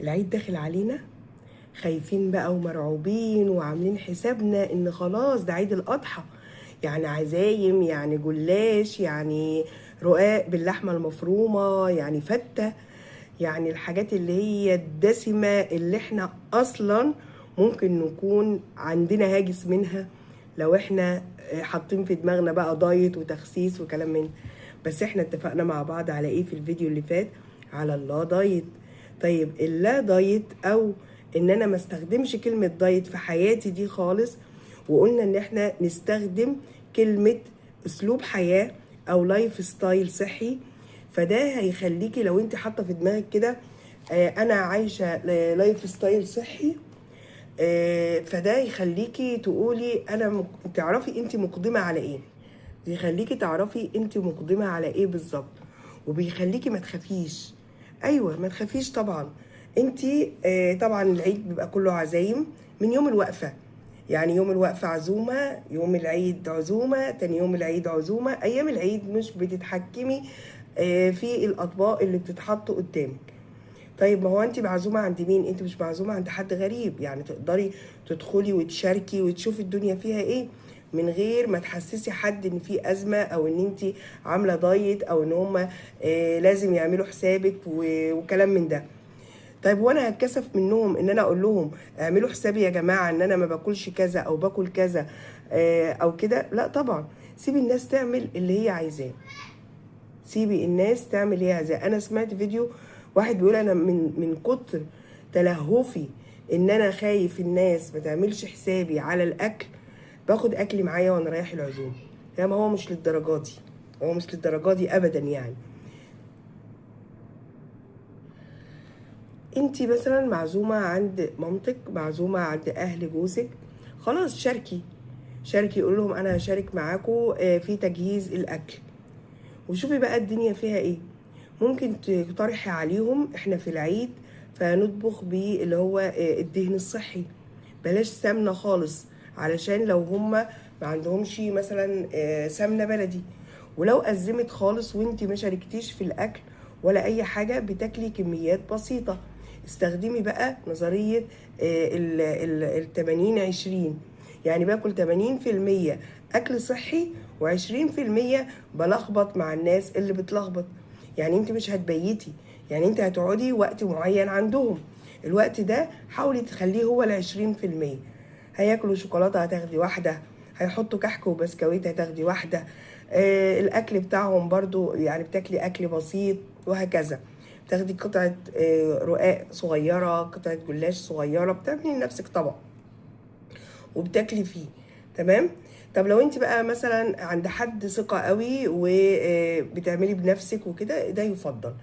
العيد داخل علينا، خايفين بقى ومرعوبين وعاملين حسابنا ان خلاص ده عيد الاضحى، يعني عزايم، يعني جلاش، يعني رقاق باللحمه المفرومه، يعني فته، يعني الحاجات اللي هي الدسمة اللي احنا اصلا ممكن نكون عندنا هاجس منها لو احنا حاطين في دماغنا بقى دايت وتخسيس وكلام من. بس احنا اتفقنا مع بعض على ايه في الفيديو اللي فات؟ على اللا دايت. طيب اللا دايت، او ان انا ما استخدمش كلمة دايت في حياتي دي خالص، وقلنا ان احنا نستخدم كلمة اسلوب حياة او lifestyle صحي. فده هيخليكي لو انت حاطة في دماغك كده انا عايشة lifestyle صحي، فده يخليكي تقولي انا تعرفي انت مقدمة على ايه، بيخليكي تعرفي انت مقدمة على ايه بالظبط، وبيخليكي ما تخافيش. ايوه ما تخافيش طبعا. انت طبعا العيد بيبقى كله عزايم من يوم الوقفة، يعني يوم الوقفة عزومة، يوم العيد عزومة، تاني يوم العيد عزومة. ايام العيد مش بتتحكمي في الاطباق اللي بتتحط قدامك. طيب ما هو انت معزومه عند مين؟ انت مش معزومه عند حد غريب، يعني تقدري تدخلي وتشاركي وتشوفي الدنيا فيها ايه من غير ما تحسسي حد ان في ازمة او ان انت عامله دايت او ان هم لازم يعملوا حسابك وكلام من ده. طيب وانا هتكسف منهم ان انا اقول لهم اعملوا حسابي يا جماعة ان انا ما باكلش كذا او باكل كذا او كده؟ لا طبعا، سيبي الناس تعمل اللي هي عايزاه، سيبي الناس تعمل اللي هي عايزاه. انا سمعت فيديو واحد بيقول انا من كتر تلهفي ان انا خايف الناس ما تعملش حسابي على الاكل باخد اكلي معايا وانا رايح العزومة. لا، ما هو مش للدرجة دي، هو مش للدرجة دي ابدا. يعني انتي مثلا معزومه عند مامتك، معزومه عند اهل جوزك، خلاص شاركي، شاركي، قول لهم انا هشارك معاكم في تجهيز الاكل، وشوفي بقى الدنيا فيها ايه. ممكن تقترحي عليهم احنا في العيد فنطبخ بيه اللي هو الدهن الصحي، بلاش سمنه خالص، علشان لو هما ما عندهمش مثلا سمنه بلدي. ولو ازمت خالص وانتي ما شاركتيش في الاكل ولا اي حاجة، بتاكلي كميات بسيطة. استخدمي بقى نظرية ال 80-20، يعني باكل تمانين في المية اكل صحي وعشرين في المية بلخبط مع الناس اللي بتلخبط. يعني انت مش هتبيتي، يعني انت هتقعدي وقت معين عندهم، الوقت ده حاولي تخليه هو العشرين في المية. هياكلوا شوكولاتة هتاخدي واحدة، هيحطوا كحك وبسكويت هتاخدي واحدة، الأكل بتاعهم برضو يعني بتاكلي أكل بسيط وهكذا. بتاخدي قطعة رقاق صغيرة، قطعة جلاش صغيرة، بتعملي لنفسك طبق وبتاكلي فيه، تمام؟ طب لو انت بقى مثلا عند حد ثقة قوي وبتعملي بنفسك وكده، ده يفضل.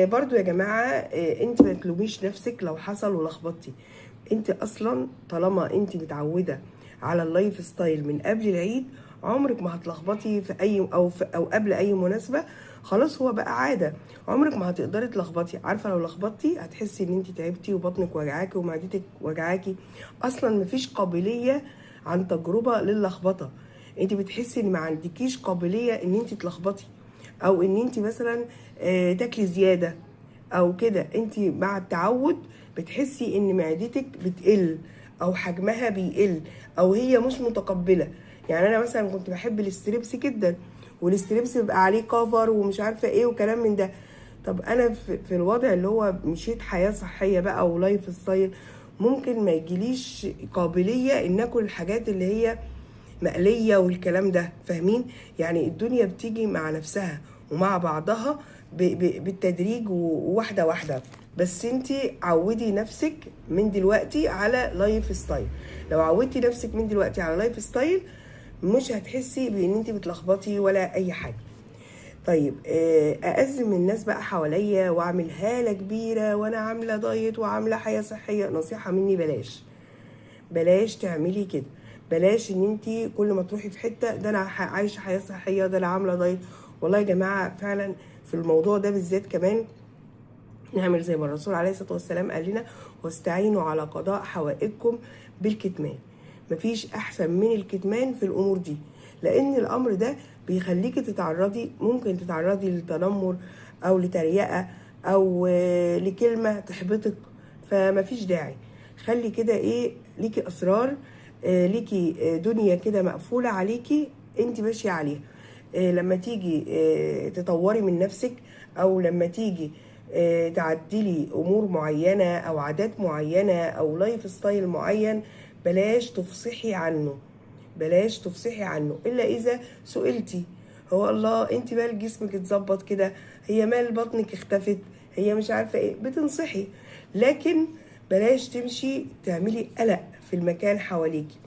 برضو يا جماعة، انت ما تلوميش نفسك لو حصل ولخبطتي. انت اصلا طالما انت متعودة على ال lifestyle من قبل العيد، عمرك ما هتلخبطي في اي او في او قبل اي مناسبة، خلاص هو بقى عادة، عمرك ما هتقدري تلخبطي. عارفة لو لخبطتي هتحسي ان انت تعبتي وبطنك وجعاكي ومعدتك وجعاكي، اصلا مفيش قابلية عن تجربة للخبطة. انت بتحسي ان ما عندكيش قابلية ان انت تلخبطي، او ان انت مثلا، تاكلي زيادة او كده. انت مع التعود بتحسي ان معدتك بتقل او حجمها بيقل او هي مش متقبلة. يعني انا مثلا كنت بحب ال strips جدا، وال strips بيبقى عليه cover ومش عارفة ايه وكلام من ده. طب انا في الوضع اللي هو مشيت حياة صحية بقى و lifestyle، ممكن ما يجيليش قابلية ان اكل الحاجات اللي هي مقلية والكلام ده، فاهمين؟ يعني الدنيا بتيجي مع نفسها ومع بعضها بالتدريج وواحدة واحدة. بس انتي عودي نفسك من دلوقتي على lifestyle. لو عودتي نفسك من دلوقتي على lifestyle مش هتحسي بان انتي بتلخبطي ولا اي حاجة. أأزم الناس بقى حواليا واعمل هالة كبيرة وانا عاملة دايت وعاملة حياة صحية، نصيحة مني بلاش، بلاش تعملي كده. بلاش ان انتي كل ما تروحي في حتة ده انا عايشة حياة صحية، ده انا عاملة دايت. والله يا جماعة فعلا في الموضوع ده بالذات كمان نعمل زي ما الرسول عليه الصلاة والسلام قال لنا، واستعينوا على قضاء حوائجكم بالكتمان. مفيش أحسن من الكتمان في الأمور دي، لأن الأمر ده بيخليكي ممكن تتعرضي للتنمر أو لتريقة او لكلمة تحبطك، فمفيش داعي. خلي كده ايه، ليكي اسرار، ليكي دنيا كده مقفولة عليكي انت ماشية عليها. لما تيجي تطوري من نفسك، او لما تيجي تعدلي امور معينة او عادات معينة او lifestyle معين، بلاش تفصحي عنه، بلاش تفصحي عنه الا اذا سئلتي. هو الله انت مال جسمك اتظبط كده، هي مال بطنك اختفت، هي مش عارفه ايه، بتنصحي. لكن بلاش تمشي تعملي قلق في المكان حواليكي.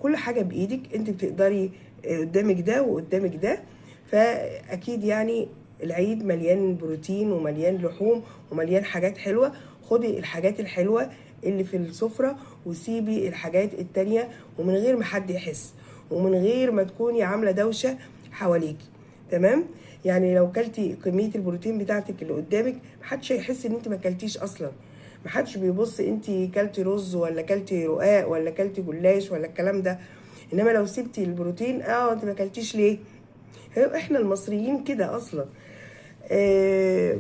كل حاجة بايدك، انت بتقدري، قدامك ده وقدامك ده. فاكيد يعني العيد مليان بروتين ومليان لحوم ومليان حاجات حلوة، خدي الحاجات الحلوة اللي في السفرة وسيبي الحاجات التانية، ومن غير ما حد يحس ومن غير ما تكوني عاملة دوشة حواليكي. تمام؟ يعني لو كلتي كمية البروتين بتاعتك اللي قدامك محدش هيحس ان انت ما كلتيش اصلا، محدش بيبص انت كلتي رز ولا كلتي رقاق ولا كلتي جلاش ولا الكلام ده. انما لو سبتي البروتين، انت ما كلتيش ليه؟ احنا المصريين كده اصلا.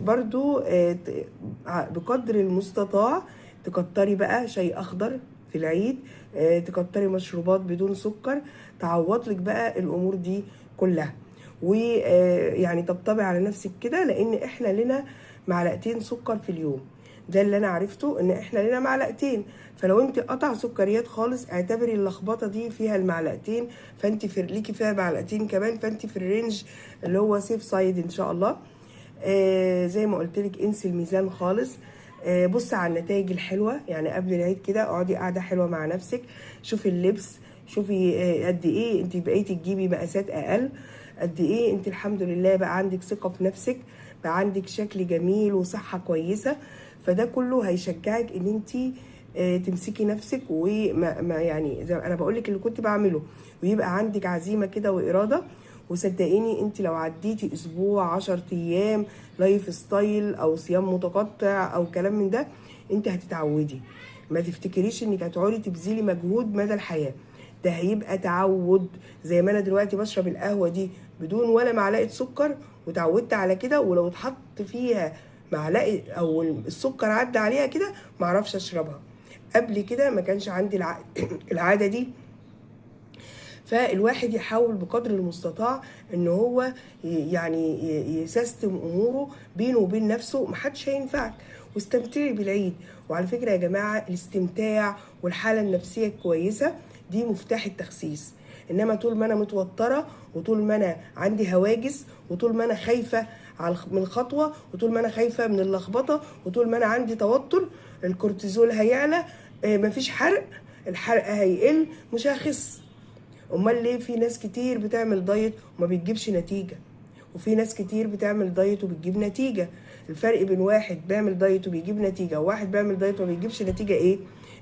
برضو بقدر المستطاع تكتري بقى شاي اخضر في العيد، تكتري مشروبات بدون سكر، تعوض لك بقى الامور دي كلها. ويعني طبطبي على نفسك كده، لان احنا لنا معلقتين سكر في اليوم، ده اللي انا عرفته ان احنا لنا معلقتين. فلو انت قطع سكريات خالص اعتبري اللخبطة دي فيها المعلقتين، فانت في ليكي فيها معلقتين كمان، فانت في ال range اللي هو safe side ان شاء الله. زي ما قلت لك انسي الميزان خالص، بصي على النتائج الحلوة. يعني قبل العيد كده اقعدي قاعدة حلوة مع نفسك، شوفي اللبس، شوفي قد ايه انت بقيتي تجيبي مقاسات اقل، قد ايه انت الحمد لله بقى عندك ثقة في نفسك، بقى عندك شكل جميل وصحة كويسة. فده كله هيشجعك ان انت تمسكي نفسك، وما ما يعني زي ما انا بقول لك اللي كنت بعمله، ويبقى عندك عزيمة كده واراده. وصدقيني انت لو عديتي اسبوع 10 ايام lifestyle او صيام متقطع او كلام من ده، انت هتتعودي. ما تفتكريش انك هتقعدي تبذلي مجهود مدى الحياة، ده هيبقى تعود. زي ما انا دلوقتي بشرب القهوة دي بدون ولا معلقه سكر وتعودت على كده، ولو اتحط فيها معلقه او السكر عدى عليها كده معرفش اشربها. قبل كده ما كانش عندي العادة دي. فالواحد يحاول بقدر المستطاع ان هو يعني يسيستم اموره بينه وبين نفسه، محدش هينفعك. واستمتعي بالعيد. وعلى فكرة يا جماعة، الاستمتاع والحالة النفسية الكويسة دي مفتاح التخسيس. انما طول ما انا متوترة، وطول ما انا عندي هواجس، وطول ما انا خايفة من الخطوة، وطول ما انا خايفة من اللخبطة، وطول ما انا عندي توتر، الكورتيزول هيعلى، مفيش حرق، الحرق هيقل، مش هخس. امال ليه في ناس كتير بتعمل دايت وما بتجيبش نتيجة، وفي ناس كتير بتعمل دايت وبتجيب نتيجة؟ الفرق بين واحد بيعمل دايت وبيجيب نتيجة وواحد بيعمل دايت وما بيجيبش نتيجة ايه؟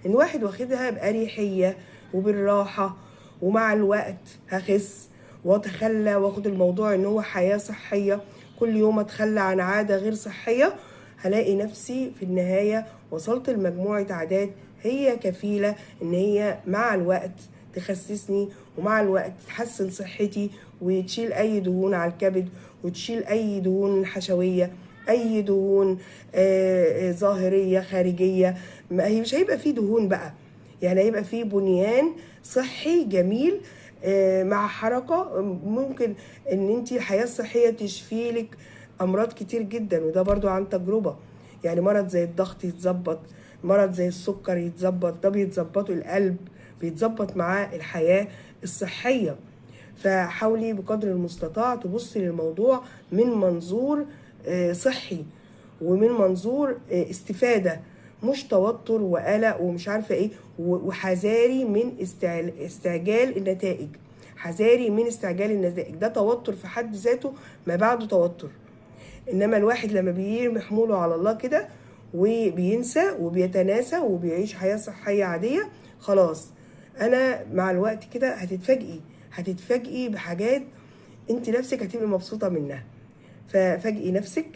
ان واحد واخدها بأريحية وبالراحة، ومع الوقت هخس واتخلى واخد الموضوع ان هو حياة صحية، كل يوم اتخلى عن عادة غير صحية، هلاقي نفسي في النهاية وصلت لمجموعة عادات هي كفيلة ان هي مع الوقت تخسسني، ومع الوقت تحسن صحتي، وتشيل اي دهون على الكبد، وتشيل اي دهون حشوية، اي دهون ظاهرية خارجية. ما هي مش هيبقى فيه دهون بقى، يعني هيبقى فيه بنيان صحي جميل، مع حركة. ممكن ان انتي الحياة الصحية تشفيلك امراض كتير جدا، وده برضو عن تجربة. يعني مرض زي الضغط يتظبط، مرض زي السكر يتظبط، ده بيتظبطه القلب، بيتظبط معاه الحياة الصحية. فحاولي بقدر المستطاع تبصي للموضوع من منظور صحي، ومن منظور استفادة، مش توتر وقلق ومش عارفة ايه. وحذاري من استعجال النتائج، حذاري من استعجال النتائج، ده توتر في حد ذاته ما بعده توتر. انما الواحد لما بيرمي حمولة على الله كده وبينسى وبيتناسى وبيعيش حياة صحية عادية، خلاص انا مع الوقت كده هتتفاجئي بحاجات انت نفسك هتبقي مبسوطة منها. ففاجئي نفسك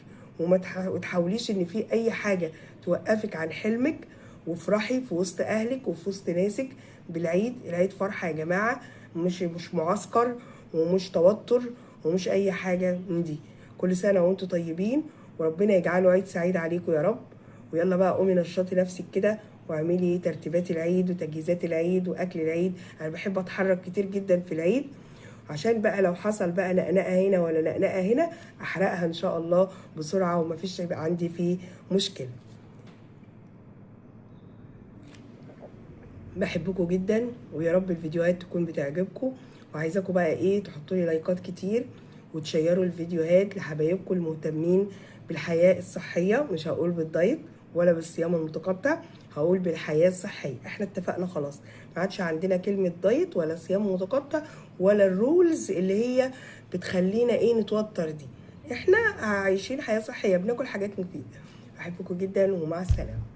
وما تحاوليش ان في اي حاجة توقفك عن حلمك، وافرحي في وسط اهلك وفي وسط ناسك بالعيد. العيد فرحة يا جماعة، مش معسكر ومش توتر ومش اي حاجة من دي. كل سنة وانتم طيبين، وربنا يجعله عيد سعيد عليكم يا رب. ويلا بقى قومي نشطي نفسك كده واعملي ترتيبات العيد وتجهيزات العيد واكل العيد. انا بحب اتحرك كتير جدا في العيد، عشان بقى لو حصل بقى نقنقه هنا ولا نقنقه هنا احرقها ان شاء الله بسرعة ومفيش هيبقى عندي فيه مشكلة. بحبكم جدا، ويا رب الفيديوهات تكون بتعجبكم. وعايزاكم بقى ايه، تحطوا لي لايكات كتير وتشيروا الفيديوهات لحبايبكم المهتمين بالحياة الصحية. مش هقول بالدايت ولا بالصيام المتقطع، هقول بالحياة الصحية. احنا اتفقنا خلاص، ما عادش عندنا كلمة دايت ولا صيام متقطع ولا ال rules اللي هي بتخلينا ايه نتوتر دي. احنا عايشين حياة صحية، بناكل حاجات مفيدة. بحبكم جدا ومع السلامة.